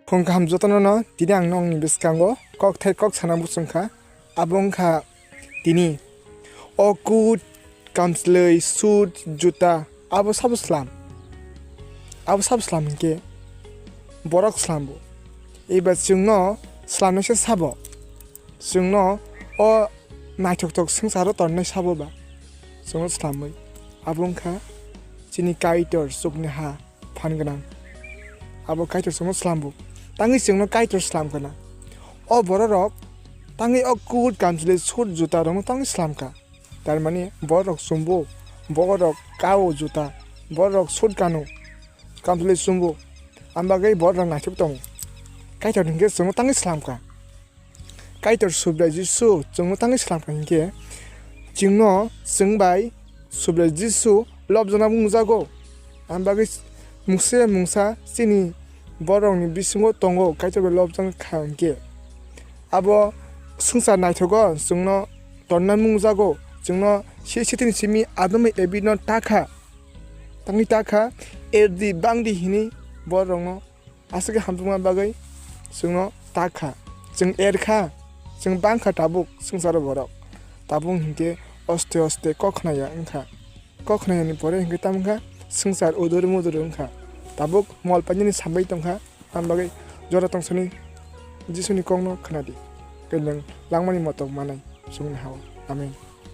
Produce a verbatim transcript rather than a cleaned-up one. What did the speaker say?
Phung kaham jotono no, tini ang nokni bwskango kokthai kok sana muchungkha. Abo wngkha tini o coat, kamchlwi, suit, juta, abo sabo slam. Abo sabo slam hinkhe borok slambo. Eba chwngno slamnaisa sabo. Chwngno o naithokthok swngcharo tonnai sabo ba chwngno slamwi. Abo wngkha chini Kaitor chukni ha phan gwnang. Abo Kaitor chwngno slambo. Tangwi chwngno Kaitor slam khna. O bororok tangwi o coat, kamchlwi, suit, jutarokno tangwi slamkha. Tarmani bororok chumbo, bororok kao juta, bororok suit kano, kamchlwi chumbo. Ambagwi bororok naithok tongo. Kaitor hinkhe chwngno tangwi slamkha. Kaitor Subrai Jisu chwngno tangwi slamkha hinkhe, chwngno chwng bai Subrai Jisu lobjakna mungjago. Ang bagwi mungsa mungsa chini borokni bisingo tongo Kaitor bai lobjakna kha hinkhe. Abo swngchar naithogo chwngno tonna mungjago, chwngno se sitini simi Adam bai Evi no takha, tangwi takha, erdi bangdi hini borokno. Aswk khe hamjakma bagwi chwngno takha, chwng erkha, chwng bangkha tabuk swngcharo borok. Tabuk hinkhe oste oste kok khnaya wngkha. Kok khnayani pore hinkhe tamo wngkha swngchar udur mudur wngkha. Tabuk mol painani sambai tongkha, ambagwi jora tongsani Jisuni kokno khnadi. Kailang langmani motok manai chwngno hao. Amen.